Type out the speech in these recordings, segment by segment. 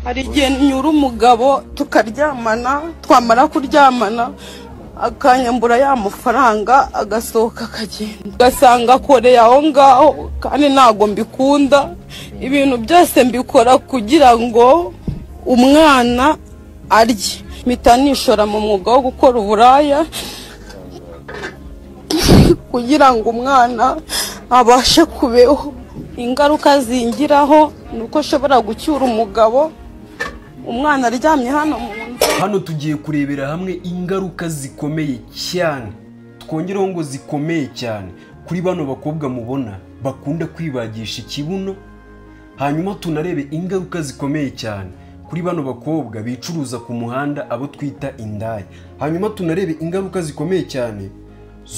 Hari igihe nyura umugabo tukaryamana, twamara kuryamana akanyambura ya mafaranga, agasohoka akagenda, ugasanga akoreye aho ngaho. Kandi ntabwo mbikunda, ibintu byose mbikora kugira ngo umwana arye. Mpita nishora mu mwuga wo gukora uburaya kugira ngo umwana abashe kubeho. Ingaruka zingiraho ni uko nshobora gucyura umugabo umwana aryamye hano mu nzu. Hano tugiye kurebera hamwe ingaruka zikomeye cyane, twongereho ngo zikomeye cyane kuri bano bakobwa mubona bakunda kwibagisha ikibuno. Hanyuma tunarebe ingaruka zikomeye cyane kuri bano bakobwa bicuruza ku muhanda, abo twita indaya. Hanyuma tunarebe ingaruka zikomeye cyane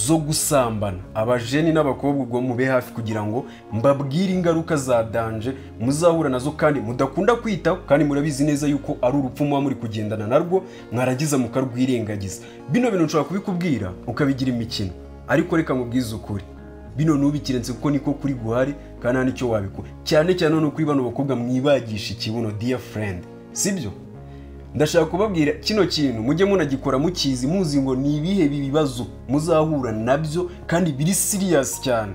zo gusambana. Abajeni n'abakobwa ubwo mube hafi kugira ngo mbabwire ingaruka za danger muzahura nazo kandi mudakunda kwitaho, kandi murabizi neza yuko ari urupfu muba muri kugendana narwo, mwaragiza mukarwirengagiza. Bino bintu nshobora kubikubwira ukabigira imikino, ariko reka mubwize ukuri, bino nubikirenze kuko niko kuri guhari kandi nta nicyo wabikora. Cyane cyane no kuri bano bakobwa mwibagisha ikibuno, dear friend, sibyo? Ndashaka kubabwira kino kintu mujye munagikora mukizi, muzi ngo ni ibihe bibazo muzahura nabyo kandi biri serious cyane.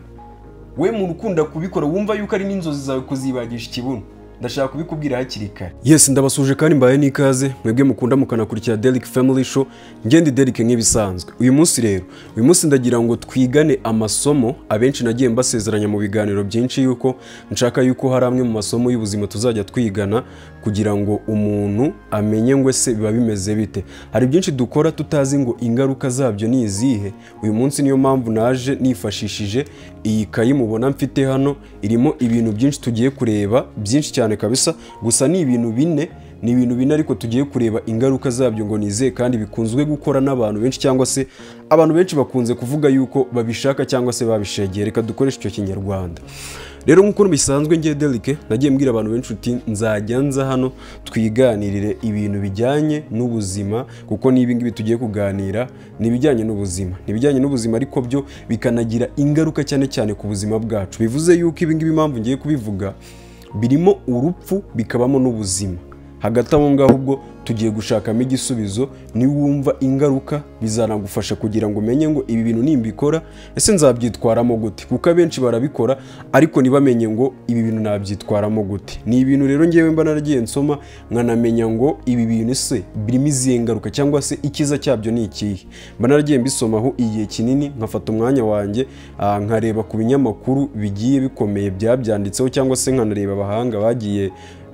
We muntu ukunda kubikora wumva yuko ari n'inzozi zawe kuzibagisha ikibuno, ndashaka kubikubwira hakiri kare. Yes, ndabasuje kandi mbaye n'ikaze mwebwe mukunda mukanakurikira Derek Family Show. Ngende Derek nk'ibisanzwe. Uyu munsi rero, uyu munsi ndagira ngo twigane amasomo abenshi nagiye mbasezeranya mu biganiro byinshi yuko nshaka yuko hari amwe mu masomo y'ubuzima tuzajya twigana kugira ngo umuntu amenye ngo ese biba bimeze bite. Hari byinshi dukora tutazi ngo ingaruka zabyo ni izihe. Uyu munsi niyo mpamvu naje nifashishije iyi kayi mubona mfite hano, irimo ibintu byinshi tugiye kureba byinshi cyane kabisa. Gusa ni ibintu bine, ni ibintu bine ariko tugiye kureba ingaruka zabyo ngo nize, kandi bikunzwe gukora n'abantu benshi cyangwa se abantu benshi bakunze kuvuga yuko babishaka cyangwa se babishegeye. Reka dukoreshe icyo Kinyarwanda. Rero nk'uko bisanzwe ngiye Derek nagiye mbwira abantu benshi uti nzajya nza hano twiganirire ibintu bijyanye n'ubuzima, kuko n'ibi ngibi tugiye kuganira ni ibijyanye n'ubuzima, ni ibijyanye n'ubuzima ariko byo bikanagira ingaruka cyane cyane ku buzima bwacu. Bivuze yuko ibi ngibi impamvu ngiye kubivuga birimo urupfu bikabamo n'ubuzima. Hagati aho ngaho ubwo tugiye gushakamo igisubizo. Niwumva ingaruka bizanagufasha kugira ngo umenye ngo ibi bintu nimbikora ese nzabyitwaramo gute, kuko abenshi barabikora ariko ntibamenye ngo ibi bintu nabyitwaramo gute. Ni ibintu rero ngewe mba naragiye nsoma nkanamenya ngo ibi bintu ese birimo izihe ngaruka cyangwa se ikiza cyabyo ni ikihe. Mba naragiye mbisomaho igihe kinini, nkafata umwanya wanjye nkareba ku binyamakuru bigiye bikomeye byabyanditseho cyangwa se nkanareba abahanga bagiye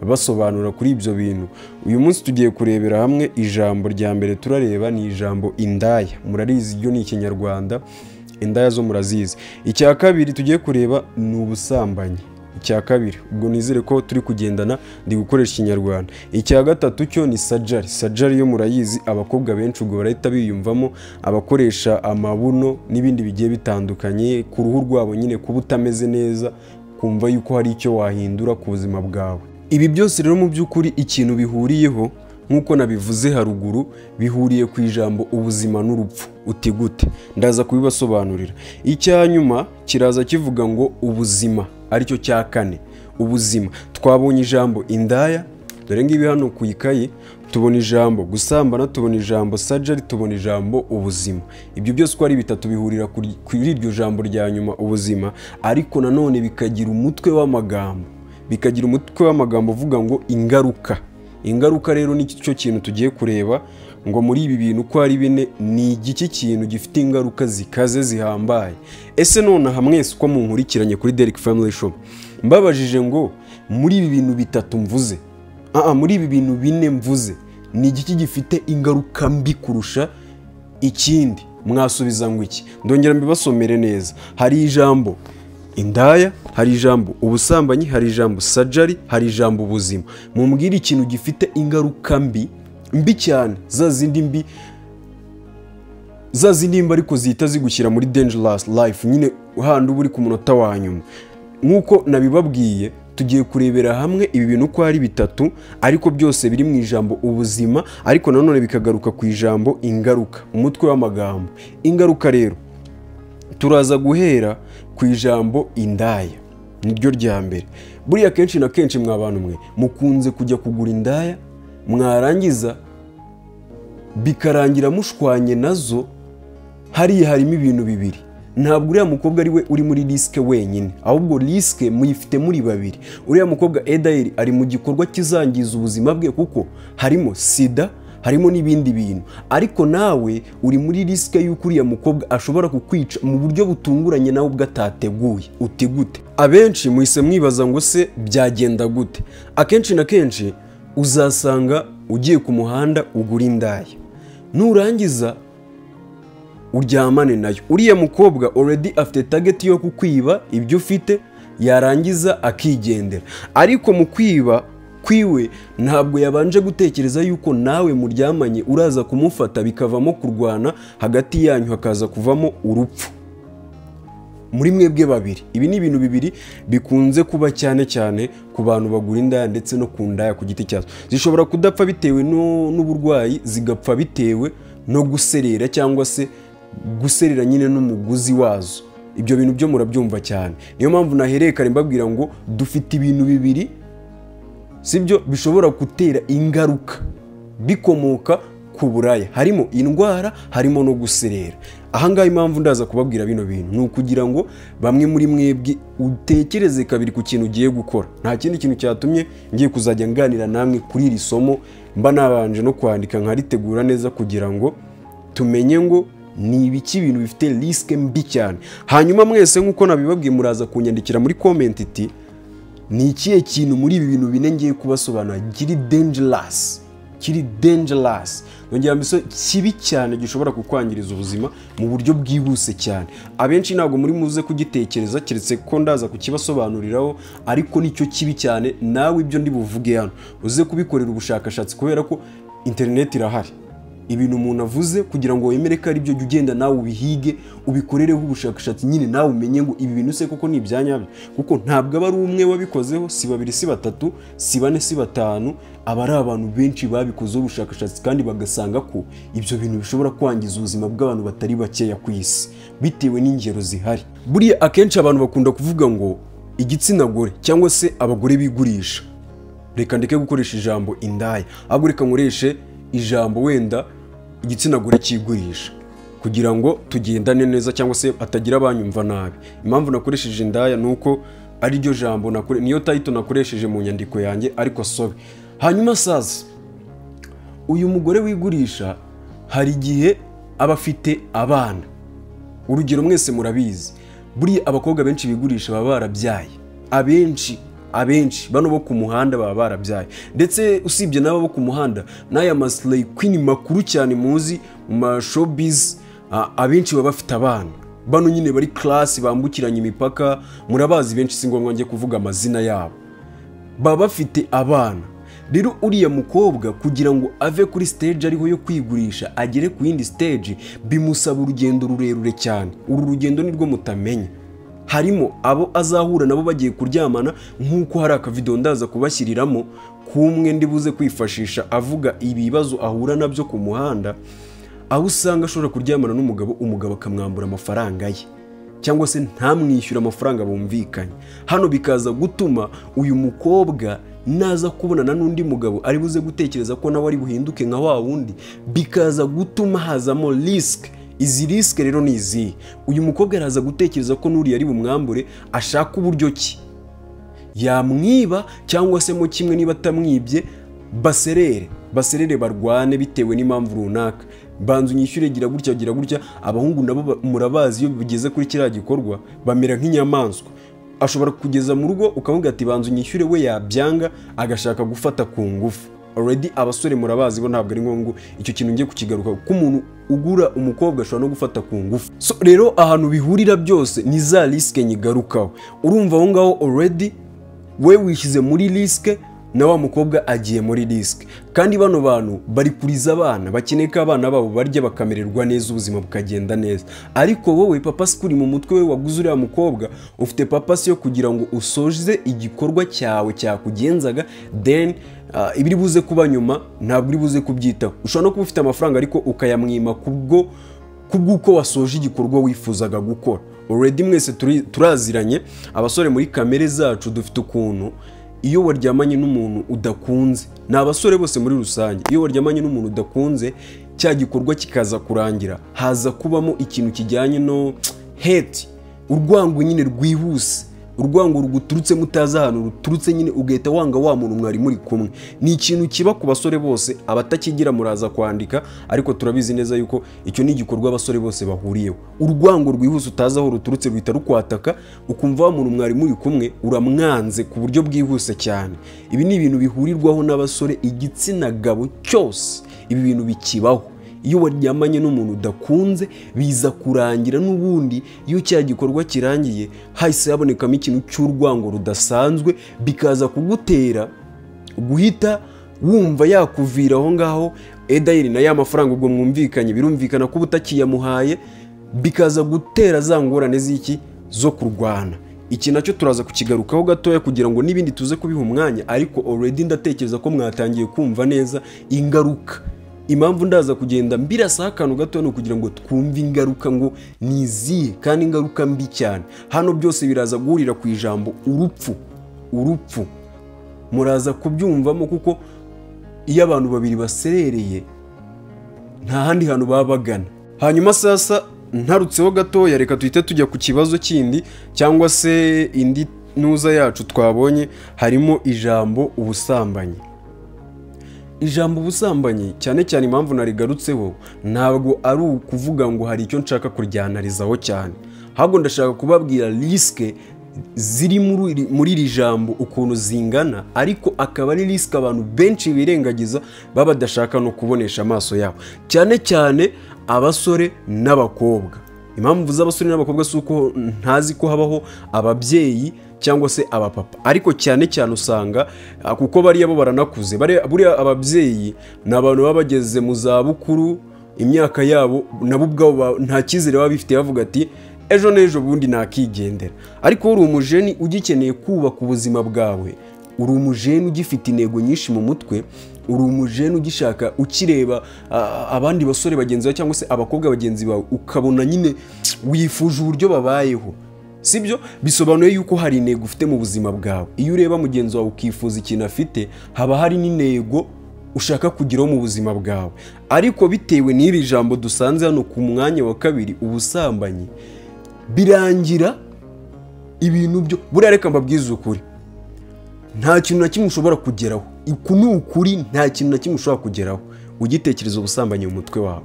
basobanura kuri ibyo bintu. Uyu munsi tugiye kurebera hamwe ijambo rya mbere turareba ni ijambo indaya. Murarizi ryo ni Ikinyarwanda, indaya zo murazizi. Icya kabiri tugiye kureba ni ubusambanyi. Icya kabiri ubwo nizere ko turi kugendana ndi gukoresha Ikinyarwanda. Icya gatatu cyo ni sajari. Sajari yo murayizi, abakobwa benshi ubwo barahita biyumvamo, abakoresha amabuno n'ibindi bigiye bitandukanye ku ruhu rwabo nyine, kuba utameze neza kumva yuko hari icyo wahindura ku buzima bwawe. Ibi byose rero mu by'ukuri ikintu bihuriyeho nk'uko nabivuze haruguru, bihuriye ku ijambo ubuzima n'urupfu. Uti gute? Ndaza kubibasobanurira. Icya nyuma kiraza kivuga ngo ubuzima, aricyo cya kane, ubuzima. Twabonye ijambo indaya, dore ngibi hano ku ikayi, tubona ijambo gusambana, tubona ijambo surgery, tubona ijambo ubuzima. Ibyo byose uko ari bitatu bihurira kuri iryo jambo rya nyuma ubuzima, ariko nanone bikagira umutwe w'amagambo. Bikagira umutwe w'amagambo uvuga ngo ingaruka. Ingaruka rero ni cyo kintu tugiye kureba ngo muri ibi bintu uko ari bine ni igiki kintu gifite ingaruka zikaze zihambaye. Ese nonaha mwese uko munkurikiranye kuri Derek Family Show, mbabajije ngo muri ibi bintu bitatu mvuze, muri ibi bintu bine mvuze, ni igiki gifite ingaruka mbi kurusha ikindi? Mwasubiza ngo iki? Ndongera mbibasomere neza. Hari ijambo indaya, hari ijambo ubusambanyi, hari ijambo surgery, hari ijambo ubuzima. Mumbwire ikintu gifite ingaruka mbi mbi cyane, za zindi mbi, za zindi mbi ariko zihita zigushyira muri dangerous life nyine, handi uba uri ku munota wa nyuma. Nk'uko nabibabwiye tugiye kurebera hamwe ibi bintu uko ari bitatu, ariko byose biri mu ijambo ubuzima, ariko nanone bikagaruka ku ijambo ingaruka, umutwe w'amagambo ingaruka. Rero turaza guhera ku ijambo indaya. Niryo rya mbere. Buriya kenshi na kenshi mwa bantu mwe mukunze kujya kugura indaya, mwarangiza bikarangira mushwanye nazo. Hariya harimo ibintu bibiri. Ntabwo uriya mukobwa ari we uri muri risk wenyine, ahubwo risk muyifite muri babiri. Uriya mukobwa Edairi ari mu gikorwa kizangiza ubuzima bwe, kuko harimo sida, harimo n'ibindi bintu. Ariko nawe uri muri risk y'uko uriya mukobwa ashobora kukwica mu buryo butunguranye nawe ubwo atateguye. Uti gute? Abenshi muhise mwibaza ngo se byagenda gute? Akenshi na kenshi uzasanga ugiye ku muhanda ugura indaya, nurangiza uryamane nayo. Uriya mukobwa already afite target yo kukwiba ibyo ufite, yarangiza akigendera. Ariko mu kwiba kwiwe ntabwo yabanje gutekereza yuko nawe muryamanye uraza kumufata, bikavamo kurwana hagati yanyu, hakaza kuvamo urupfu muri mwebwe babiri. Ibi ni ibintu bibiri bikunze kuba cyane cyane ku bantu bagura indaya ndetse no ku ndaya ku giti cyazo. Zishobora kudapfa bitewe n'uburwayi, zigapfa bitewe no guserera cyangwa se guserera nyine n'umuguzi wazo. Ibyo bintu byo murabyumva cyane. Niyo mpamvu nahereye kare mbabwira ngo dufite ibintu bibiri, sibyo, bishobora gutera ingaruka bikomoka ku buraya. Harimo indwara, harimo no guserera. Ahangaha impamvu ndaza kubabwira bino bintu ni ukugira ngo bamwe muri mwebwe utekereze kabiri ku kintu ugiye gukora. Nta kindi kintu cyatumye ngiye kuzajya nganira namwe kuri iri somo, mba nabanje no kwandika nkaritegura neza kugira ngo tumenye ngo ni ibiki ibintu bifite risk mbi cyane. Hanyuma mwese nk'uko nabibabwiye muraza kunyandikira muri comment iti ni ikihe kintu muri ibi bintu bine ngiye kubasobanura kiri dangerous, kiri dangerous, nongera mbiso kibi cyane gishobora kukwangiriza ubuzima mu buryo bwihuse cyane. Abenshi ntabwo muri muze kugitekereza, keretse ko ndaza kukibasobanuriraho, ariko nicyo kibi cyane. Nawe ibyo ndi buvuge hano uze kubikorera ubushakashatsi, kubera ko internet irahari. Ibintu umuntu avuze kugira ngo wemere ko ari byo, jya ugenda nawe ubihige, ubikorereho ubushakashatsi nyine, nawe umenye ngo ibi bintu se koko ni ibyanyabyo. Kuko ntabwo aba ari umwe wabikozeho, si babiri, si batatu, si bane, si batanu, aba ari abantu benshi babikozeho ubushakashatsi kandi bagasanga ko ibyo bintu bishobora kwangiza ubuzima bw'abantu batari bakeya ku isi bitewe n'ingero zihari. Buriya akenshi abantu bakunda kuvuga ngo igitsina gore cyangwa se abagore bigurisha. Reka ndeke gukoresha ijambo indaya, ahubwo reka nkoreshe ijambo wenda igitsina gore cyigurisha, kugira ngo tugendane neza cyangwa se atagira abanyumva nabi. Impamvu nakoresheje indaya nuko ari ryo jambo niyo title nakoresheje mu nyandiko yanjye, ariko sobe. Hanyuma sasa uyu mugore wigurisha hari igihe aba afite abana. Urugero mwese murabizi, buriya abakobwa benshi bigurisha baba barabyaye. Abenshi bano bo ku muhanda baba barabyaye. Ndetse usibye n'abo bo ku muhanda, n'aya maslay queen makuru cyane muzi mu ma showbiz, abenshi baba bafite abana. Bano nyine bari class bambukiranya imipaka, murabazi benshi, si ngombwa ngiye kuvuga amazina yabo. Baba bafite abana. Rero uriya mukobwa kugira ngo ave kuri stage ariho yo kwigurisha agere ku yindi stage bimusaba urugendo rurerure cyane. Uru rugendo nirwo mutamenya. Harimo abo azahura nabo bagiye kuryamana, nk'uko hari akavideo ndaza kubashyiriramo kumwe ndibuze kwifashisha avuga ibibazo ahura nabyo ku muhanda, aho usanga ashobora kuryamana n'umugabo, umugabo akamwambura amafaranga ye cyangwa se ntamwishyura amafaranga bumvikanye. Hano bikaza gutuma uyu mukobwa naza kubonana n'undi mugabo ari buze gutekereza ko nawe ari buhinduke nka wa wundi, bikaza gutuma hazamo risk. Izi risk rero ni izihe? Uyu mukobwa araza gutekereza ko nuriya ari bumwambure, ashaka uburyo ki yamwiba cyangwa se mo kimwe niba atamwibye baserere barwane bitewe n'impamvu runaka. Banza unyishyure, gira gutya, gira gutya. Abahungu nabo murabazi iyo bigeze kuri kiriya gikorwa bamera nk'inyamaswa. Ashobora kugeza mu rugo ukamubwira ati banza unyishyure, we yabyanga agashaka gufata ku ngufu. Already abasore murabazi bo ntabwo ari ngombwa icyo kintu ngiye kukigaruka, kuko umuntu ugura umukobwa ashobora no gufata ku ngufu. So rero ahantu bihurira byose ni za risk nyigarukaho. Urumva aho ngaho already we wishyize muri risk na wa mukobwa agiye muri risk. Kandi bano bantu bari kuriza abana, bakeneye ko abana babo barya bakamererwa neza, ubuzima bukagenda neza. Ariko wowe papa sikuri mu mutwe we waguze uriya mukobwa, ufite papa si yo kugira ngo usoze igikorwa cyawe cyakugenzaga, then ibiri buze kuba nyuma ntabwo uri buze kubyitaho. Ushobora no kuba ufite amafaranga ariko ukayamwima kubwo Kubw'uko wasoje igikorwa wifuzaga gukora. Already mwese turaziranye, abasore muri kamere zacu dufite ukuntu iyo waryamanye n'umuntu udakunze, ni abasore bose muri rusange, iyo waryamanye n'umuntu udakunze cya gikorwa kikaza kurangira, haza kubamo ikintu kijyanye no hate, urwango nyine rwihuse, urwango ruguturutse mutazi ahantu ruturutse nyine, ugahita wanga wa muntu mwari muri kumwe. Ni ikintu kiba ku basore bose, abatakigira muraza kwandika, ariko turabizi neza yuko icyo ni igikorwa abasore bose bahuriyeho. Urwango rwihuse utazi aho ruturutse ruhita rukwataka, ukumva wa muntu mwari muri kumwe uramwanze ku buryo bwihuse cyane. Ibi ni ibintu bihurirwaho n'abasore, igitsina gabo cyose ibi bintu bikibaho. Iyo waryamanye n'umuntu udakunze biza kurangira n'ubundi iyo cya gikorwa kirangiye hahise habonekamo ikintu cy'urwango rudasanzwe, bikaza kugutera guhita wumva yakuvira aho ngaho. Edayiri na ya mafaranga ubwo mwumvikanye, birumvikana ko utakiyamuhaye, bikaza gutera za ngorane z'iki zo kurwana. Iki nacyo turaza kukigarukaho gatoya kugira ngo n'ibindi tuze kubiha umwanya, ariko already ndatekereza ko mwatangiye kumva neza ingaruka. Impamvu ndaza kugenda mbirasa akantu gato ni ukugira ngo twumve ingaruka ngo ni izihe, kandi ingaruka mbi cyane. Hano byose biraza guhurira ku ijambo urupfu. Urupfu muraza kubyumvamo, kuko iyo abantu babiri baserereye nta handi hantu baba bagana. Hanyuma sasa ntarutseho gatoya, reka tuhite tujya ku kibazo kindi cyangwa se indi ntuza yacu twabonye, harimo ijambo ubusambanyi. Ijambo ubusambanyi cyane cyane impamvu narigarutseho ntabwo ari ukuvuga ngo hari icyo nshaka kuryanarizaho cyane, ahubwo ndashaka kubabwira risque ziri muri iri jambo ukuntu zingana, ariko akaba ari risque abantu benshi birengagiza baba badashaka no kubonesha amaso yabo, cyane cyane abasore n'abakobwa. Impamvu z'abasore n'abakobwa si uko ntazi ko habaho ababyeyi cyangwa se abapapa, ariko cyane cyane usanga kuko bariya bo baranakuze, buriya ababyeyi ni abantu baba bageze mu zabukuru, imyaka yabo nabo ubwabo nta cyizere baba bifite, bavuga ati ejo n'ejo bundi nakigendera. Ariko uri umujeni ugikeneye kubaka ubuzima bwawe, uri umujeni ugifite intego nyinshi mu mutwe, uri umujeni ugishaka ukireba abandi basore bagenzi bawe cyangwa se abakobwa bagenzi bawe, ukabona nyine wifuje uburyo babayeho, sibyo? Bisobanuye yuko hari intego ufite mu buzima bwawe. Iyo ureba mugenzi wawe ukifuza ikintu afite, haba hari n'intego ushaka kugeraho mu buzima bwawe. Ariko bitewe n'iri jambo dusanze hano ku mwanya wa kabiri, ubusambanyi, birangira ibintu byo buriya. Reka mbabwize ukuri, nta kintu na kimwe ushobora kugeraho. Iku ni ukuri, nta kintu na kimwe ushobora kugeraho ugitekereza ubusambanyi mu mutwe wawe.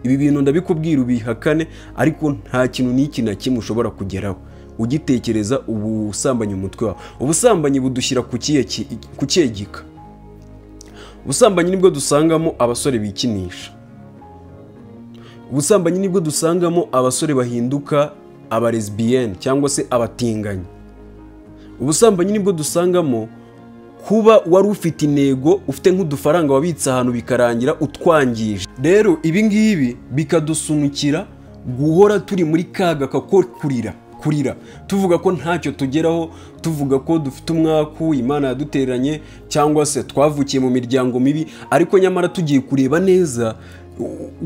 Ibi bintu ndabikubwira ubihakane, ariko nta kintu n'iki na kimwe ushobora kugeraho ugitekereza ubusambanyi mu mutwe wawe. Ubusambanyi budushyira ku kihe gika? Ubusambanyi nibwo dusangamo abasore bikinisha. Ubusambanyi nibwo dusangamo abasore bahinduka abalesbienne cyangwa se abatinganyi. Ubusambanyi nibwo dusangamo kuba wari ufite intego, ufite nk'udufaranga wabitse ahantu bikarangira utwangije. Rero ibi ngibi bikadusunikira guhora turi muri kaga ko kurira, tuvuga ko ntacyo tugeraho, tuvuga ko dufite umwaku, Imana yaduteranye cyangwa se twavukiye mu miryango mibi, ariko nyamara tugiye kureba neza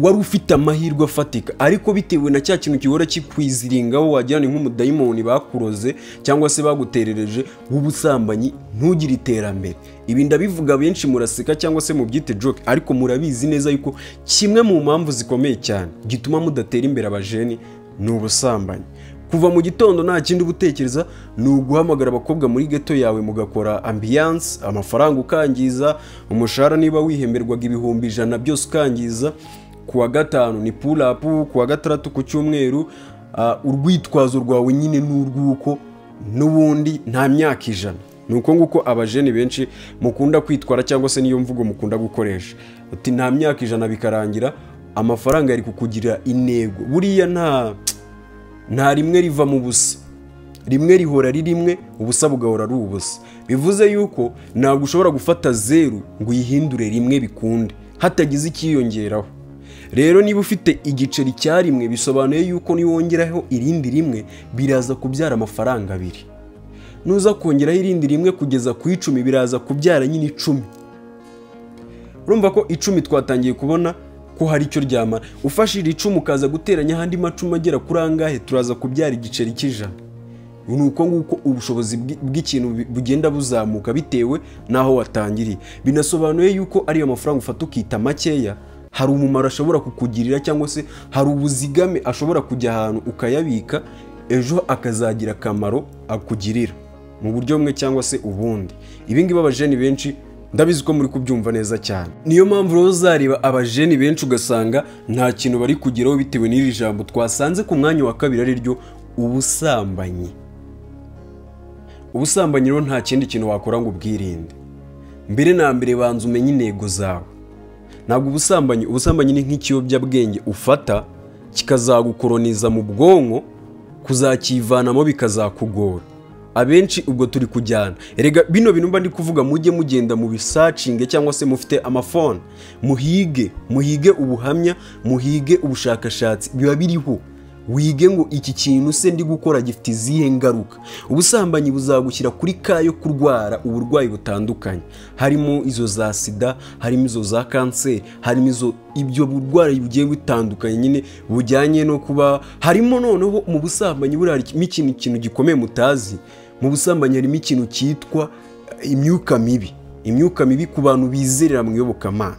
wari ufite amahirwe afatika, ariko bitewe na cya kintu gihora kikwiziringaho wagira ni nk'umudayimoni bakuroze cyangwa se baguterereje w'ubusambanyi, ntugire iterambere. Ibi ndabivuga benshi muraseka cyangwa se mubyite joke, ariko murabizi neza yuko kimwe mu mpamvu zikomeye cyane gituma mudatera imbere abajeni ni ubusambanyi. Kuva mu gitondo nta kindi ubutekereza ni uguhamagara abakobwa muri ghetto yawe mugakora ambiance, amafaranga ukangiza, umushahara niba wihemberwaga 100,000 byose ukangiza. Kuwa gatanu ni pull up, kuwa gatandatu ku cyumweru, urwitwazo rwawe nyine n'urwuko n'ubundi nta myaka 100. Nuko nguko abajeni benshi mukunda kwitwara cyangwa se niyo mvugo mukunda gukoresha, ati nta myaka 100 bikarangira amafaranga yari kukugira intego. Buriya nta rimwe riva mu busa, rimwe rihora ari rimwe, ubusa bugahora ari ubusa. Bivuze yuko ntabwo ushobora gufata 0 ngo uyihindure rimwe bikunde hatagize ikiyongeraho. Rero niba ufite igiceri cya rimwe, bisobanuye yuko niwongeraho irindi rimwe biraza kubyara amafaranga 2. Nuza kongeraho irindi rimwe kugeza ku 10 biraza kubyara nyine 10. Urumva ko 10 twatangiye kubona ko hari icyo ryamara. Ufashe iri cumu ukaza guteranya andi macumu agera kuri angahe, turaza kubyara igiceri cy'ijana. Ni uko nguko ubushobozi bw'ikintu bugenda buzamuka bitewe n'aho watangiriye. Binasobanuye yuko ariyo mafaranga ufata ukita makeya, hari umumaro ashobora kukugirira, cyangwa se hari ubuzigame ashobora kujya ahantu ukayabika, ejo akazagira akamaro akugirira mu buryo bumwe cyangwa se ubundi. Ibi ngibi abajeni benshi ndabizi ko muri kubyumva neza cyane. Niyo mpamvu rero uzareba abajeni benshi ugasanga nta kintu bari kugeraho bitewe n'iri jambo twasanze ku mwanya wa kabiri, ari ryo ubusambanyi. Ubusambanyi rero nta kindi kintu wakora ngo ubwirinde. Mbere na mbere banza umenye intego zawe. Ntabwo ubusambanyi ni nk'ikiyobyabwenge ufata kikazagukoroniza mu bwonko, kuzakivanamo bikazakugora. Abenshi ubwo turi kujyana. Erega bino bintu mba ndi kuvuga, mujye mugenda mu bisacinge cyangwa se mufite amafone, muhige ubuhamya, muhige ubushakashatsi, biba biriho. Wige ngo iki kintu se ndi gukora gifite izihe ngaruka. Ubusambanyi buzagushyira kuri kayo kurwara uburwayi butandukanye, harimo izo za sida, harimo izo za kanseri, harimo izo ibyo burwayi bugiye butandukanye nyine bujyanye no kuba harimo. Noneho mu busambanyi buriya harimo ikintu gikomeye mutazi. Mu busambanyi harimo ikintu cyitwa imyuka mibi. Imyuka mibi ku bantu bizerera mu iyobokamana.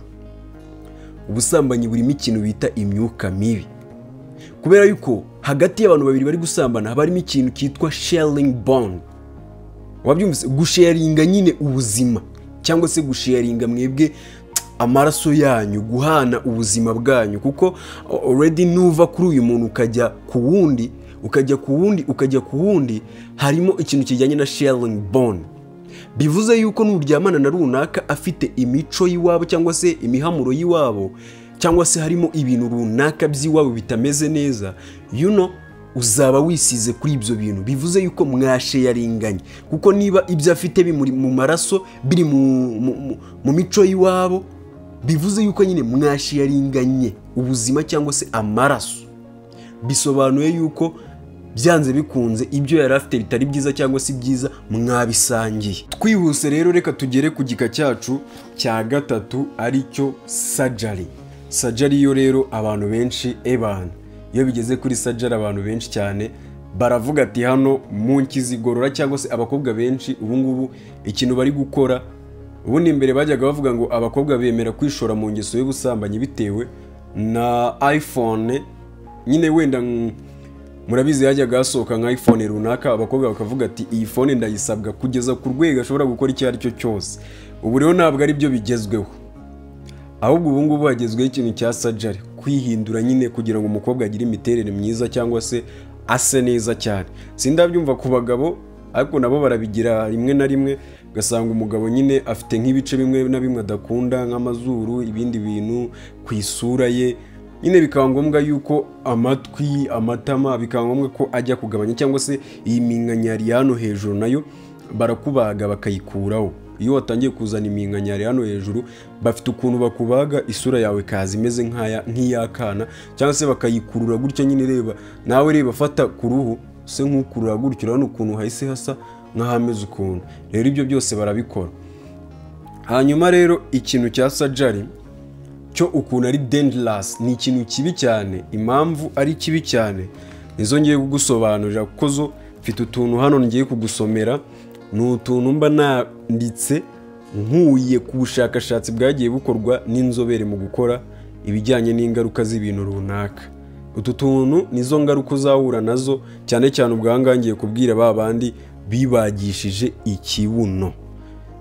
Ubusambanyi burimo ikintu bita imyuka mibi, kubera yuko hagati y'abantu babiri bari gusambana haba harimo ikintu cyitwa sharing bond. Wabyumvise? Gusharinga nyine ubuzima, cyangwa se gusharinga mwebwe amaraso yanyu, guhana ubuzima bwanyu, kuko already nuva kuri uyu muntu ukajya ku wundi, ukajya ku wundi, ukajya ku wundi, harimo ikintu kijyanye na sharing bond. Bivuze yuko nuryamana na runaka afite imico y'iwabo, cyangwa se imihamuro y'iwabo, cyangwa se harimo ibintu runaka by'iwabo bitameze neza, uzaba wisize kuri ibyo bintu. Bivuze yuko mwasharinganye, kuko niba ibyo afite bimuri mu maraso, biri mu mico y'iwabo, bivuze yuko nyine mwasharinganye ubuzima cyangwa se amaraso. Bisobanuye yuko byanze bikunze ibyo yari afite bitari byiza cyangwa se byiza mwabisangiye. Twihuse rero reka tugere ku gika cyacu cya gatatu, aricyo surgery. Surgery yo rero abantu benshi ebana, iyo bigeze kuri surgery abantu benshi cyane baravuga ati hano mu nkizigorora, cyangwa se abakobwa benshi ubu ngubu ikintu bari gukora. Ubundi imbere bajyaga bavuga ngo abakobwa bemera kwishora mu ngeso y'ubusambanyi bitewe na iPhone nyine, wenda murabizi yajyaga hasohoka nka iPhone runaka, abakobwa bakavuga ati iyi phone ndayisabwa kugeza ku rwego ashobora gukora icyo ari cyo cyose. Ubu rero ntabwo ari byo bigezweho, ahubwo ubu ngubu hagezweho ikintu cya surgery, kwihindura nyine kugira ngo umukobwa agire imiterere myiza cyangwa se ase neza cyane. Sindabyumva ku bagabo, ariko nabo barabigira rimwe na rimwe, ugasanga umugabo nyine afite nk'ibice bimwe na bimwe adakunda, nk'amazuru, ibindi bintu ku isura ye nyine, bikaba ngombwa yuko amatwi, amatama, bikaba ngombwa ko ajya kugabanya, cyangwa se iyi minkanyari hano hejuru nayo barakubaga bakayikuraho. Iyo watangiye kuzana iminkanyari hano hejuru, bafite ukuntu bakubaga isura yawe kaza imeze nk'iy'akana, cyangwa se bakayikurura gutya nyine. Reba nawe, reba fata ku ruhu se nk'ukurura gutya, urabona ukuntu hahise hasa nk'ahameze ukuntu. Rero ibyo byose barabikora. Hanyuma rero ikintu cya surgery cyo ukuntu ari dangerous, ni ikintu kibi cyane. Impamvu ari kibi cyane nizo ngiye kugusobanurira, kuko zo mfite utuntu hano ngiye kugusomera, ni utuntu mba nanditse nkuye ku bushakashatsi bwagiye bukorwa n'inzobere mu gukora ibijyanye n'ingaruka z'ibintu runaka. Utu tuntu nizo ngaruka uzahura nazo, cyane cyane ubwo ngiye kubwira ba bandi bibagishije ikibuno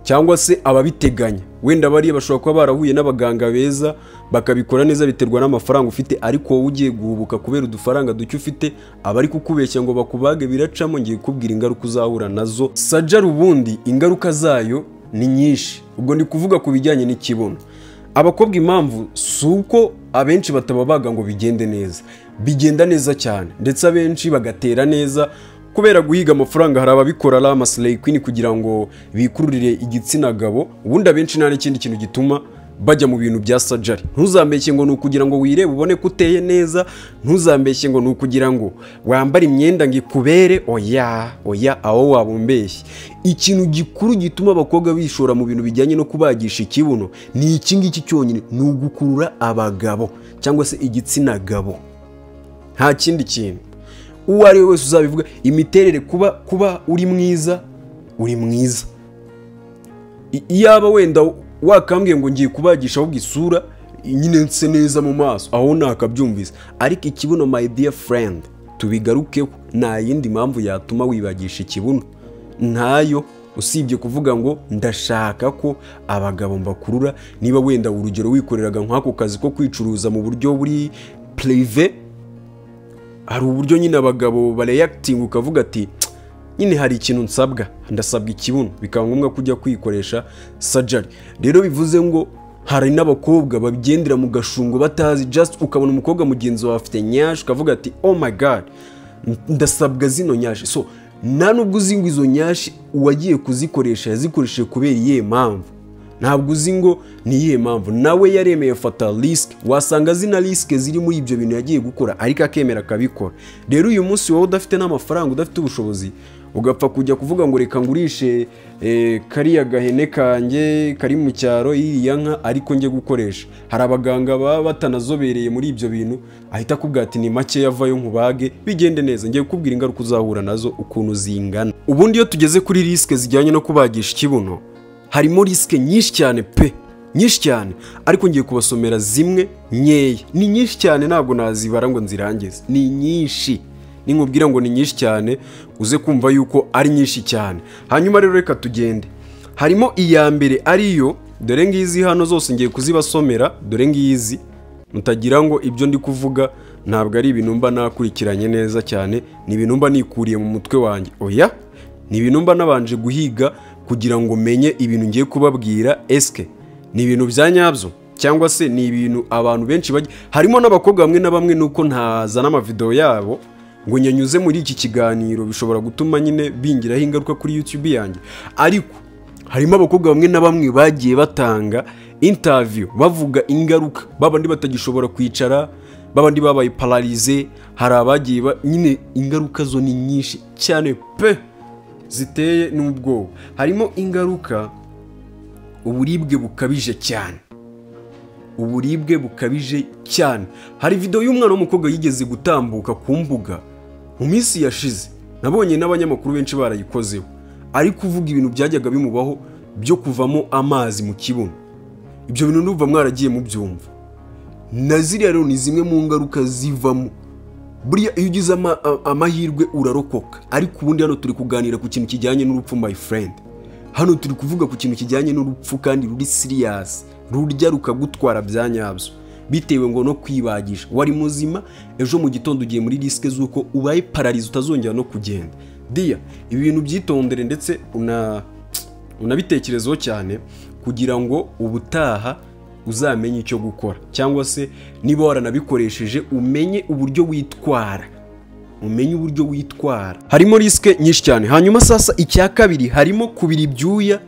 cyangwa se ababiteganya. Wenda bariya bashobora kuba barahuye n'abaganga beza bakabikora neza, biterwa n'amafaranga ufite, ariko wowe ugiye guhubuka kubera udufaranga duke ufite, abari kukubeshya ngo bakubage biracamo. Ngiye kukubwira ingaruka uzahura nazo. Surgery ubundi ingaruka zayo ni nyinshi, ubwo ndi kuvuga ku bijyanye n'ikibuno. Abakobwa impamvu si uko abenshi batababaga ngo bigende neza, bigenda neza cyane, ndetse abenshi bagatera neza kubera guhiga amafaranga. Hari ababikora ari amaslay queen kugira ngo bikururire igitsina gabo. Ubundi abenshi nta n'ikindi kintu gituma bajya mu bintu bya surgery. Ntuzambeshye ngo ni ukugira ngo wirebe ubone ko uteye neza, ntuzambeshye ngo ni ukugira ngo wambare imyenda ngo ikubere. Oya oya, aho wabumbeshye. Ikintu gikuru gituma abakobwa bishora mu bintu bijyanye no kubagisha ikibuno ni iki ngiki cyonyine, ni ugukurura abagabo cyangwa se igitsina gabo, nta kindi kintu. Uwo ari we wese uzabivuga, imiterere, kuba uri mwiza, uri mwiza. Iyaba wenda wakambwiye ngo ngiye kubagisha ahubwo isura nyine nse neza mu maso, aho nakabyumvise. Ariko ikibuno, my dear friend, tubigarukeho, nta yindi mpamvu yatuma wibagisha ikibuno, ntayo, usibye kuvuga ngo ndashaka ko abagabo mbakurura. Niba wenda urugero wikoreraga nk'ako kazi ko kwicuruza mu buryo buri privé, hari uburyo nyine abagabo bareacting, ukavuga ati nyine hari ikintu nsabwa, ndasabwa ikibuno, bikaba ngombwa kujya kwikoresha surgery. Rero bivuze ngo hari n'abakobwa babigendera mu gashungo batazi, just ukabona umukobwa mugenzi wawe afite nyashi, ukavuga ati "Oh my God, ndasabwa zino nyashi." So nta nubwo uzi ngo izo nyashi uwagiye kuzikoresha yazikoresheje kubera iyihe mpamvu, ntabwo uzi ngo ni iyihe mpamvu nawe yaremeye fata risk. Wasanga zina risk ziri muri ibyo bintu yagiye gukora, ariko akemera akabikora. Rero uyu munsi wowe udafite n'amafaranga, udafite ubushobozi, ugapfa kujya kuvuga ngo reka ngurishe kariya gahene kanjye kari mu cyaro, iriya nka, ariko njye gukoresha. Hari abaganga baba batanazobereye muri ibyo bintu, ahita akubwira ati ni make yavayo nkubage bigende neza. Ngiye kukubwira ingaruka uzahura nazo ukuntu zingana. Ubundi iyo tugeze kuri risk zijyanye no kubagisha ikibuno, harimo risk nyinshi cyane pe, nyinshi cyane, ariko ngiye kubasomera zimwe nkeya. Ni nyinshi cyane, ntabwo nazibara ngo nzirangize, ni nyinshi. Ninkubwira ngo ni nyinshi cyane, uze kumva yuko ari nyinshi cyane. Hanyuma rero reka tugende. Harimo iya mbere ariyo, dore ngizi hano zose ngiye kuzibasomera, dore ngizi, mutagira ngo ibyo ndi kuvuga ntabwo ari ibintu mba nakurikiranye neza cyane, ni ibintu mba nikuriye mu mutwe wanjye. Oya, ni ibintu mba nabanje guhiga kugira ngo menye ibintu ngiye kubabwira, eske ni ibintu bya nyabyo cyangwa se ni ibintu abantu benshi bajya. Harimo n'abakobwa bamwe na bamwe, nuko ntazana amavideo yabo ngo nyanyuze muri iki kiganiro, bishobora gutuma nyine bingiraho ingaruka kuri YouTube yanjye. Ariko harimo abakobwa bamwe na bamwe bagiye batanga interview bavuga ingaruka, babandi batagishobora kwicara, babandi babaye paralysé. Hari abagiye nyine ingaruka zo ni nyinshi cyane pe, ziteye n'ubwoba. Harimo ingaruka uburibwe bukabije cyane, uburibwe bukabije cyane. Hari video y'umwana w'umukobwa yigeze gutambuka ku mbuga mu minsi yashize, nabonye n'abanyamakuru benshi barayikozeho, ari kuvuga ibintu byajyaga bimubaho byo kuvamo amazi mu kibuno. Ibyo bintu ndumva mwaragiye mubyumva. Na ziriya rero ni zimwe mu ngaruka zivamo. Buriya iyo ugize amahirwe urarokoka, ariko ubundi hano turi kuganira ku kintu kijyanye n'urupfu, my friend. Hano turi kuvuga ku kintu kijyanye n'urupfu kandi ruri serious, rurya rukagutwara bya nyabyo, bitewe ngo no kwibagisha. Wari muzima, ejo mu gitondo ugiye muri risk z'uko ubaye paralysé, utazongera no kugenda. Dear, ibi bintu byitondere ndetse unabitekerezeho cyane kugira ngo ubutaha uzamenye icyo gukora, cyangwa se niba waranabikoresheje umenye uburyo witwara, umenye uburyo witwara. Harimo risk nyinshi cyane. Hanyuma sasa icya kabiri, harimo kubira ibyuya,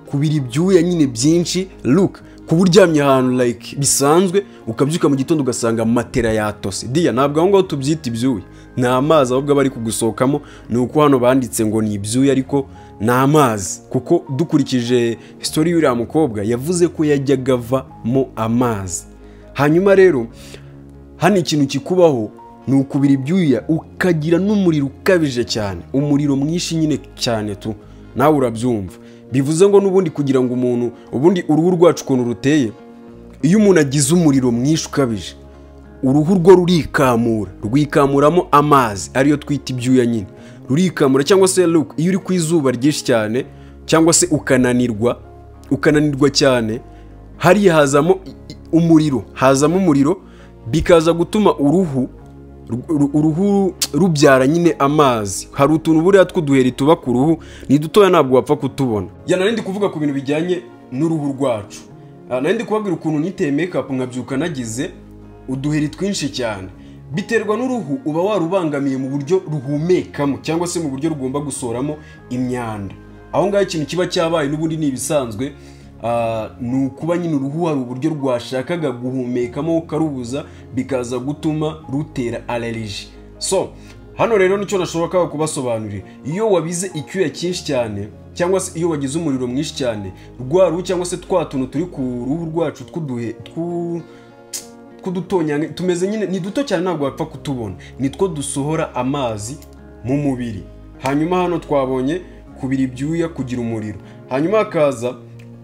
kubira ibyuya nyine byinshi. Look, kuba uryamye ahantu like bisanzwe, ukabyuka mu gitondo ugasanga matera yatose. Dear, ntabwo aho ngaho tubyita ibyuya, ni amazi ahubwo aba ari kugusohokamo. Ni uko hano banditse ngo ni ibyuya, ariko ni amazi, kuko dukurikije story y'uriya mukobwa yavuze ko yajyaga avamo amazi. Hanyuma rero hano ikintu kikubaho ni ukubira ibyuya, ukagira n'umuriro ukabije cyane, umuriro mwinshi nyine cyane tu, nawe urabyumva. Bivuze ngo n'ubundi kugira ngo umuntu, ubundi uruhu rwacu ukuntu ruteye, iyo umuntu agize umuriro mwinshi ukabije, uruhu rwo rurikamura, rwikamuramo amazi ariyo twita ibyuya nyine, rurikamura. Cyangwa se look, iyo uri ku izuba ryinshi cyane cyangwa se ukananirwa, ukananirwa cyane, hariya hazamo umuriro, hazamo umuriro, bikaza gutuma uruhu rubyara nyine amazi. Hari utuntu buriya tw'uduheri tuba ku ruhu, ni dutoya, ntabwo wapfa kutubona. Ya, nari ndi kuvuga ku bintu bijyanye n'uruhu rwacu. Nari ndi kubabwira ukuntu niteye makeup nkabyuka nagize uduheri twinshi cyane. Biterwa n'uruhu uba warubangamiye mu buryo ruhumekamo cyangwa se mu buryo rugomba gusoramo imyanda. Aho ngaho ikintu kiba cyabaye n'ubundi ni ibisanzwe. Ni ukuba nyine uruhu hari uburyo rwashakaga guhumekamo ukarubuza, bikaza gutuma rutera allergie. So hano rero nicyo nashoboka kubasobanurira. Iyo wabize icyuya cyinshi cyane cyangwa se iyo wagize umuriro mwinshi cyane, rwa ruhu cyangwa se twa tuntu turi ku ruhu rwacu tw'uduhe tw'udutonyanga tumeze nyine ni duto cyane, ntabwo wapfa kutubona, nitwo dusohora amazi mu mubiri. Hanyuma hano twabonye kubira ibyuya, kugira umuriro, hanyuma hakaza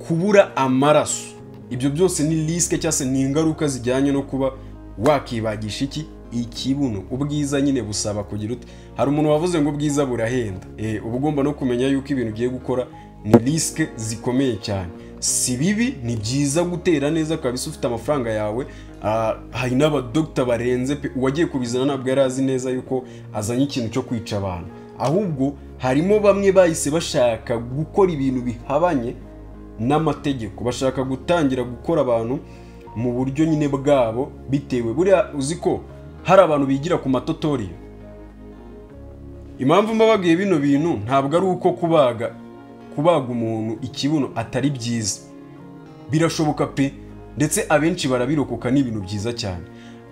kubura amaraso. Ibyo byose ni risque cyangwa se ni ingaruka zijyanye no kuba wakibagisha iki ikibuno. Ubwiza nyine busaba kugira ute? Hari umuntu wavuze ngo ubwiza burahenda. Uba ugomba no kumenya yuko ibintu ugiye gukora ni risque zikomeye cyane. Si bibi, ni byiza gutera neza kabisa ufite amafaranga yawe. Hari n'abadogita barenze pe, uwagiye kubizana ntabwo yari azi neza yuko azanye ikintu cyo kwica abantu, ahubwo harimo bamwe bahise bashaka gukora ibintu bihabanye n'amategeko, bashaka gutangira gukora abantu mu buryo nyine bwabo bitewe. Buriya uzi ko hari abantu bigira ku ma tutorial. Impamvu mbababwiye bino bintu ntabwo ari uko kubaga umuntu ikibuno atari byiza, birashoboka pe, ndetse abenshi barabirokoka, ni ibintu byiza cyane.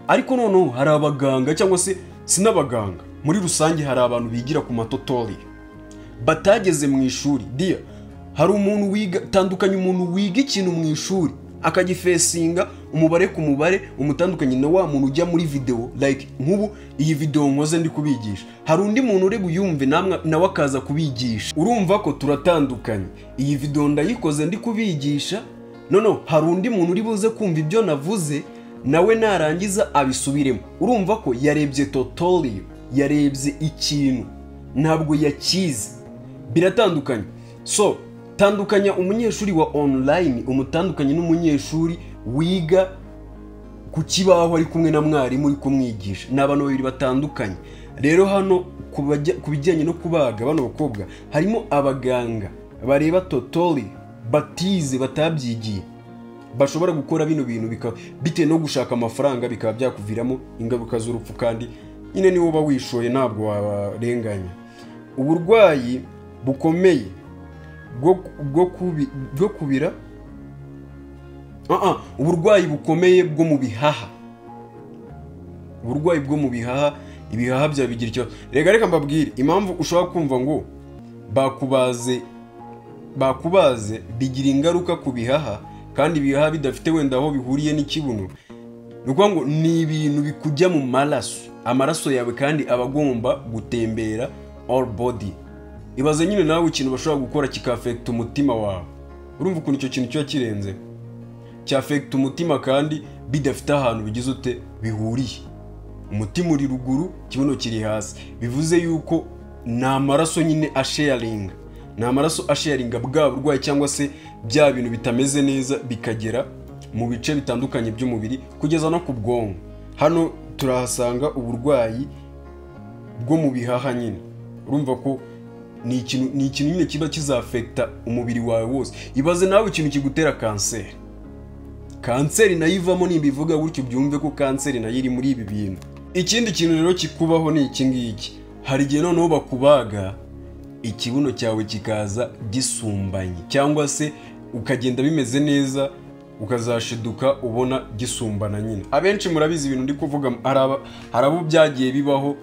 Ariko noneho hari abaganga cyangwa se si n'abaganga muri rusange, hari abantu bigira ku ma tutorial batageze mu ishuri. Dia hari umuntu wiga, tandukanye umuntu wiga ikintu mu ishuri akagifesinga umubare ku mubare, umutandukanye na wa muntu ujya muri video. Like nk'ubu iyi video nkoze ndi kubigisha, hari undi muntu uri buyumve nawe akaza kubigisha. Urumva ko turatandukanye. Iyi video ndayikoze ndi kubigisha, no hari undi muntu uri buze kumva ibyo navuze nawe narangiza abisubiremo. Urumva ko yarebye tutorial, yarebye ikintu, ntabwo yakize. Biratandukanye. So tandukanya umunyeshuri wa online, umutandukanye n'umunyeshuri wiga ku kibaho ari kumwe na mwarimu uri kumwigisha. Ni abantu babiri batandukanye. Rero hano ku bijyanye no kubaga bano bakobwa, harimo abaganga bareba tutorial batize, batabyigiye, bashobora gukora bino bintu bitewe no gushaka amafaranga, bikaba byakuviramo ingaruka z'urupfu, kandi nyine niwo uba wishoye, ntabwo wabarenganya. Uburwayi bukomeye bwo kubira, uburwayi bukomeye bwo mu bihaha, uburwayi bwo mu bihaha, ibihaha bya bigira ikibazo. Reka mbabwire impamvu ushobora kumva ngo bakubaze bigira ingaruka ku bihaha, kandi ibihaha bidafite wenda aho bihuriye n'ikibuno. Ni ukuvuga ngo ni ibintu bikujya mu maraso, amaraso yawe kandi aba agomba gutembera all body. Ibaze nyine nawe ikintu bashobora gukora kikafekta umutima wawe. Urumva ukuntu icyo kintu kiba kirenze, cyafekta umutima kandi bidafite ahantu bigize ute bihuriye. Umutima uri ruguru, ikibuno kiri hasi, bivuze yuko ni amaraso nyine asharinga, ni amaraso asharinga bwa burwayi cyangwa se bya bintu bitameze neza bikagera mu bice bitandukanye by'umubiri kugeza no ku bwonko. Hano turahasanga uburwayi bwo mu bihaha nyine. Urumva ko ni ikintu nyine kiba kizafekta umubiri wawe wose. Ibaze nawe ikintu kigutera kanseri. Kanseri nayo ivamo, nimba ivuga gutyo byumve ko kanseri nayo iri muri ibi bintu. Ikindi kintu rero kikubaho ni iki ngiki. Hari igihe noneho bakubaga ikibuno cyawe kikaza gisumbanye, cyangwa se ukagenda bimeze neza ukazashiduka ubona gisumbana nyine. Abenshi murabizi ibintu ndi kuvuga, hari abo byagiye bibaho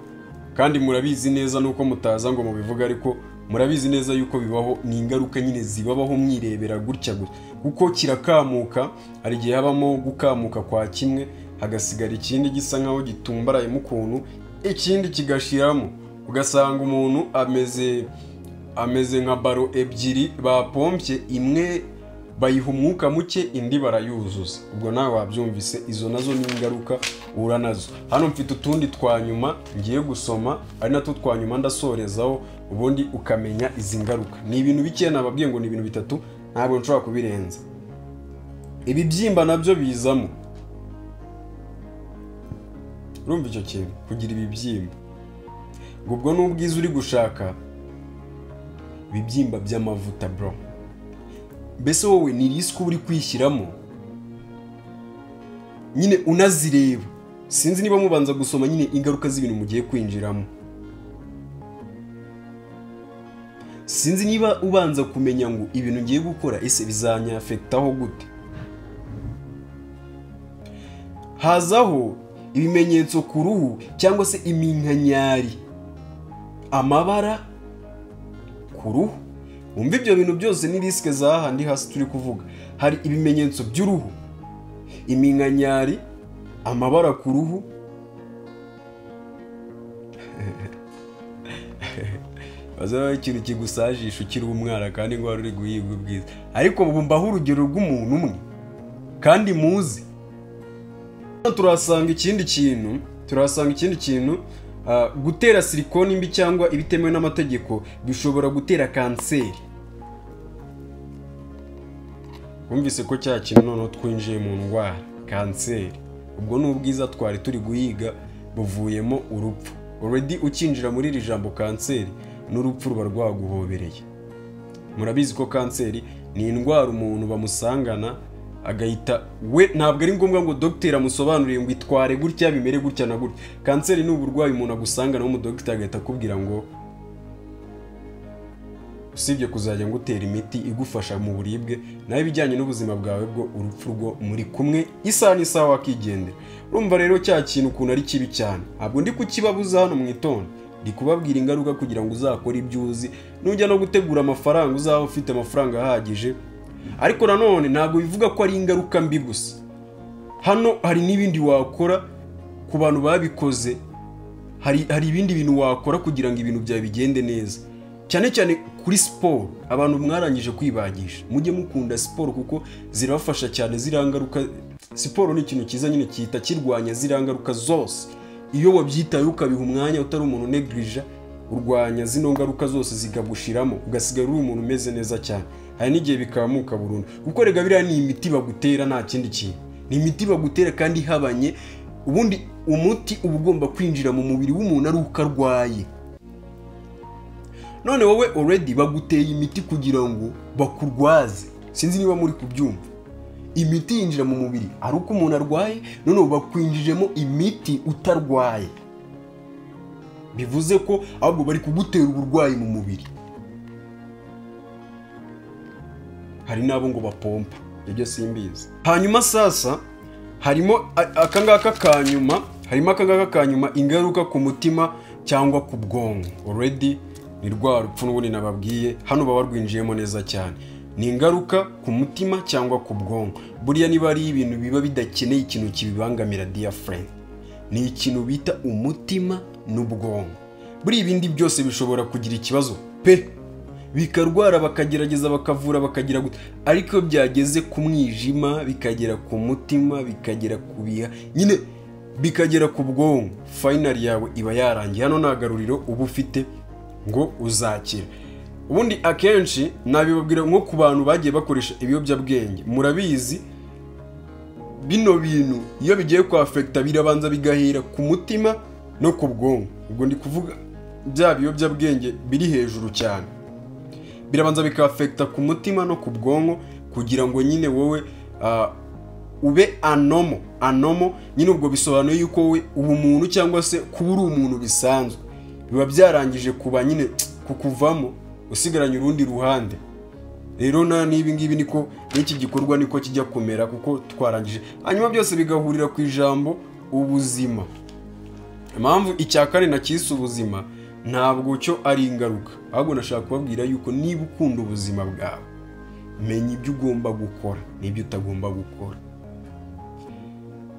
kandi murabizi neza, nuko mutaza ngo mubivuga, ariko murabizi neza yuko bibaho. Ni ingaruka nyine zibabaho mwirebera gutya gutya, kuko kirakamuka. Hari igihe habamo gukamuka kwa kimwe, hagasigara ikindi gisa nkaho gitumbarayemo ukuntu, ikindi kigashiramo, ugasanga umuntu ameze nka baro ebyiri bapompye, imwe bayiha umwuka muke indi barayuzuza. Ubwo nawe wabyumvise, izo nazo ni ingaruka uhura nazo. Hano mfite utundi twa nyuma ngiye gusoma, ari natwo twa nyuma ndasorezaho, ubundi ukamenya izi ngaruka. Ni ibintu bike nababwiye ngo ni ibintu bitatu, ntabwo nshobora kubirenza. Ibibyimba nabyo bizamo. Urumva icyo kintu, kugira ibibyimba. Ubwo n'ubwiza uri gushaka, ibibyimba by'amavuta bro. Mbese wowe ni risk uri kwishyiramo nyine unazireba. Sinzi niba mubanza gusoma nyine ingaruka z'ibintu mugiye kwinjiramo. Sinzi niba ubanza kumenya ngo ibintu ngiye gukora ese bizanyafekitaho gute. Hazaho ibimenyetso ku ruhu cyangwa se iminkanyari, amabara ku ruhu. Umva ibyo bintu byose ni risike za handi hasi turi kuvuga. Hari ibimenyetso by'uruhu, iminkanyari, amabara ku ruhu. Bazaba ikintu kigusajisha ukiri umwana kandi ngo wari uri guhiga ubwiza. Ariko mbaho urugero rw'umuntu umwe kandi muzi. Turasanga ikindi kintu, gutera silikoni mbi cyangwa ibitemewe n'amategeko bishobora gutera kanseri. Wumvise ko cya kintu noneho twinjiye mu ndwara kanseri. Ubwo ni ubwiza twari turi guhiga buvuyemo urupfu. Already ukinjira muri iri jambo kanseri n'urupfu ruba rwaguhobereye. Murabizi ko kanseri ni indwara umuntu bamusangana agahita we, ntabwo ari ngombwa ngo dogiteri amusobanurire ngo itware gutya bimere gutya na gutya. Kanseri ni uburwayi umuntu agusangana w'umudogiteri agahita akubwira ngo usibye kuzajya ngutera imiti igufasha mu buribwe, nawe ibijyanye n'ubuzima bwawe bwo urupfu rwo muri kumwe isaha n'isaha wakigendera. Urumva rero cya kintu ukuntu ari kibi cyane. Ntabwo ndi kukibabuza hano mu itonde, ndi kubabwira ingaruka kugira ngo uzakore ibyo uzi. Nujya no gutegura amafaranga uzaba ufite amafaranga ahagije. Ariko nanone ntabwo bivuga ko ari ingaruka mbi gusa. Hano hari n'ibindi wakora ku bantu babikoze. Hari ibindi bintu wakora kugira ngo ibintu byawe bigende neza. Cyane cyane kuri siporo, abantu mwarangije kwibagisha mujye mukunda siporo kuko zirabafasha cyane. Zirangaruka siporo ni ikintu cyiza nyine cyita kirwanya zirangaruka zose. Iyo wabyitaye ukabiha umwanya utari umuntu neglige, urwanya zino ngaruka zose zikagushiramo ugasigara uri umuntu umeze neza cyane. Hari n'igihe bikamuka burundu. Kuko rega biriya ni imiti bagutera, nta kindi kintu. Ni imiti bagutera kandi ihabanye. Ubundi umuti uba ugomba kwinjira mu mubiri w'umuntu ari uko arwaye. None wowe already baguteye imiti kugira ngo bakurwaze. Sinzi niba muri kubyumva. Imiti yinjira mu mubiri ari uko umuntu arwaye, none bakwinjijemo imiti utarwaye. Bivuze ko ahubwo bari kugutera uburwayi mu mubiri. Hari nabo ngo bapompa, ibyo simbizi. Hanyuma sasa harimo akangaka kanyuma, harimo akangaka kanyuma, ingaruka ku mutima cyangwa ku bwonko. Already ni rwa rupfu n'ubundi nababwiye, hano baba rwinjiyemo neza cyane. Ni ingaruka ku mutima cyangwa ku bwonko. Buriya niba ari ibintu biba bidakeneye ikintu kibibangamira dear friend, ni ikintu bita umutima n'ubwonko. Buriya ibindi byose bishobora kugira ikibazo pe, bikarwara bakagerageza bakavura bakagira gute, ariko byageze ku mwijima bikagera ku mutima bikagera ku biha nyine bikagera ku bwonko, final yawe iba yarangiye. Hano nta garuriro uba ufite ngo uzakira. Ubundi akenshi nabibabwira nko ku bantu bagiye bakoresha ibiyobyabwenge, murabizi bino bintu iyo bigiye ku affecta birabanza bigahera ku mutima no ku bwonko. Ubwo ndi kuvuga bya biyobyabwenge biri hejuru cyane, birabanza bikafekta ku mutima no ku bwonko kugira ngo nyine wowe ube anomo nyine. Ubwo bisobanuye yuko wowe ubumuntu cyangwa se kuba uri umuntu bisanzwe biba byarangije kuba nyine kukuvamo, usigaranye urundi ruhande. Rero na nibi ngibi niko n'iki gikorwa niko kijya kumera kuko twarangije. Hanyuma byose bigahurira ku ijambo ubuzima. Impamvu icya kane nakise ubuzima ntabwo cyo ari ingaruka, ahubwo nashaka kubabwira yuko niba ukunda ubuzima bwawe menya ibyo ugomba gukora n'ibyo utagomba gukora.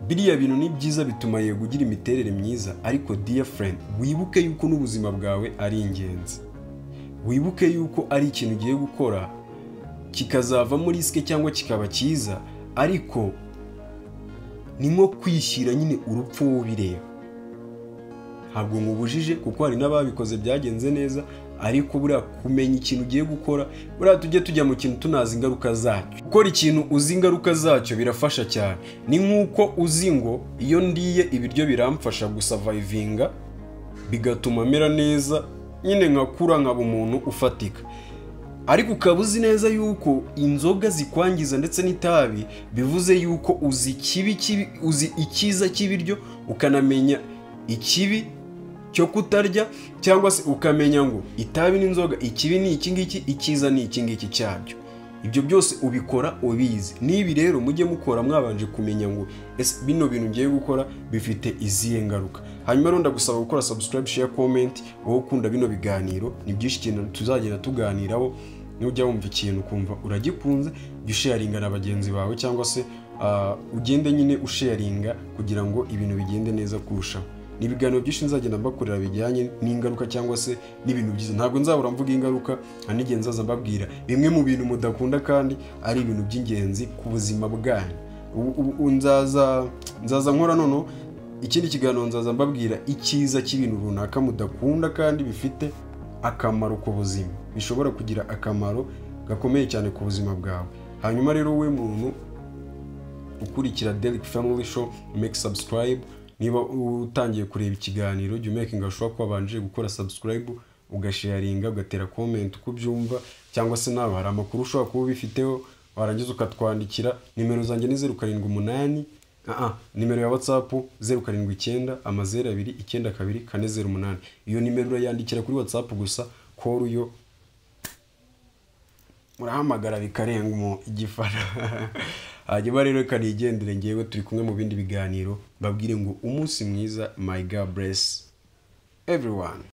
Biriya bintu ni byiza bituma yego ugira imiterere myiza, ariko dear friend wibuke yuko n'ubuzima bwawe ari ingenzi. Wibuke yuko ari ikintu ugiye gukora kikazavamo risike cyangwa kikaba cyiza, ariko ni nko kwishyira nyine urupfu ubireba. Ntabwo nkubujije kuko hari n'ababikoze byagenze neza, ariko buriya kumenya ikintu ugiye gukora, buriya tujye tujya mu kintu tunazi ingaruka zacyo. Gukora ikintu uzi ingaruka zacyo birafasha cyane. Ni nkuko uzi ngo iyo ndiye ibiryo biramfasha gusavayivinga bigatuma mera neza nyine nkakura nkaba umuntu ufatika. Ariko ukaba uzi neza yuko inzoga zikwangiza ndetse n'itabi, bivuze yuko uzi ikibi uzi icyiza cy'ibiryo ukanamenya ikibi cyo kutarya, cyangwa se ukamenya ngo itabi n'inzoga ikibi ni iki ngiki, icyiza ni iki ngiki cyabyo. Ibyo byose ubikora ubizi. N'ibi rero mujye mukora mwabanje kumenya ngo ese bino bintu ngiye gukora bifite izihe ngaruka. Hanyuma rero ndagusaba gukora subscribe, share, comment, wowe ukunda bino biganiro. Ni byinshi cyane tuzagenda tuganiraho. Nujya wumva ikintu ukumva uragikunze, jya usharinga na bagenzi bawe, cyangwa se ugende nyine usharinga kugira ngo ibintu bigende neza kurushaho. Ni ibiganiro byinshi nzagenda mbakorera bijyanye n'ingaruka cyangwa se n'ibintu byiza. Ntabwo nzahora mvuga ingaruka, nta n'igihe nzaza mbabwira bimwe mu bintu mudakunda kandi ari ibintu by'ingenzi ku buzima bwanyu. Ubu nzaza nkora noneho ikindi kiganiro, nzaza mbabwira icyiza cy'ibintu runaka mudakunda kandi bifite akamaro ku buzima, bishobora kugira akamaro gakomeye cyane ku buzima bwawe. Hanyuma rero we muntu ukurikira Derek Family Show, make subscribe. Niba utangiye kureba ikiganiro, jya umakinga sure ko wabanje gukora subscribe, ugasharinga, ugatera comment uko ubyumva, cyangwa se nawe hari amakuru ushobora kuba ubifiteho, warangiza ukatwandikira. Nimero zanjye ni 078, nimero ya WhatsApp 079 00 92 408. Iyo nimero urayandikira kuri WhatsApp gusa, call yo murahamagara bikarenga mu igifara. Hanyuma rero reka nigendere, ngewe turi kumwe mu bindi biganiro, mbabwire ngo umunsi mwiza, my God bless everyone.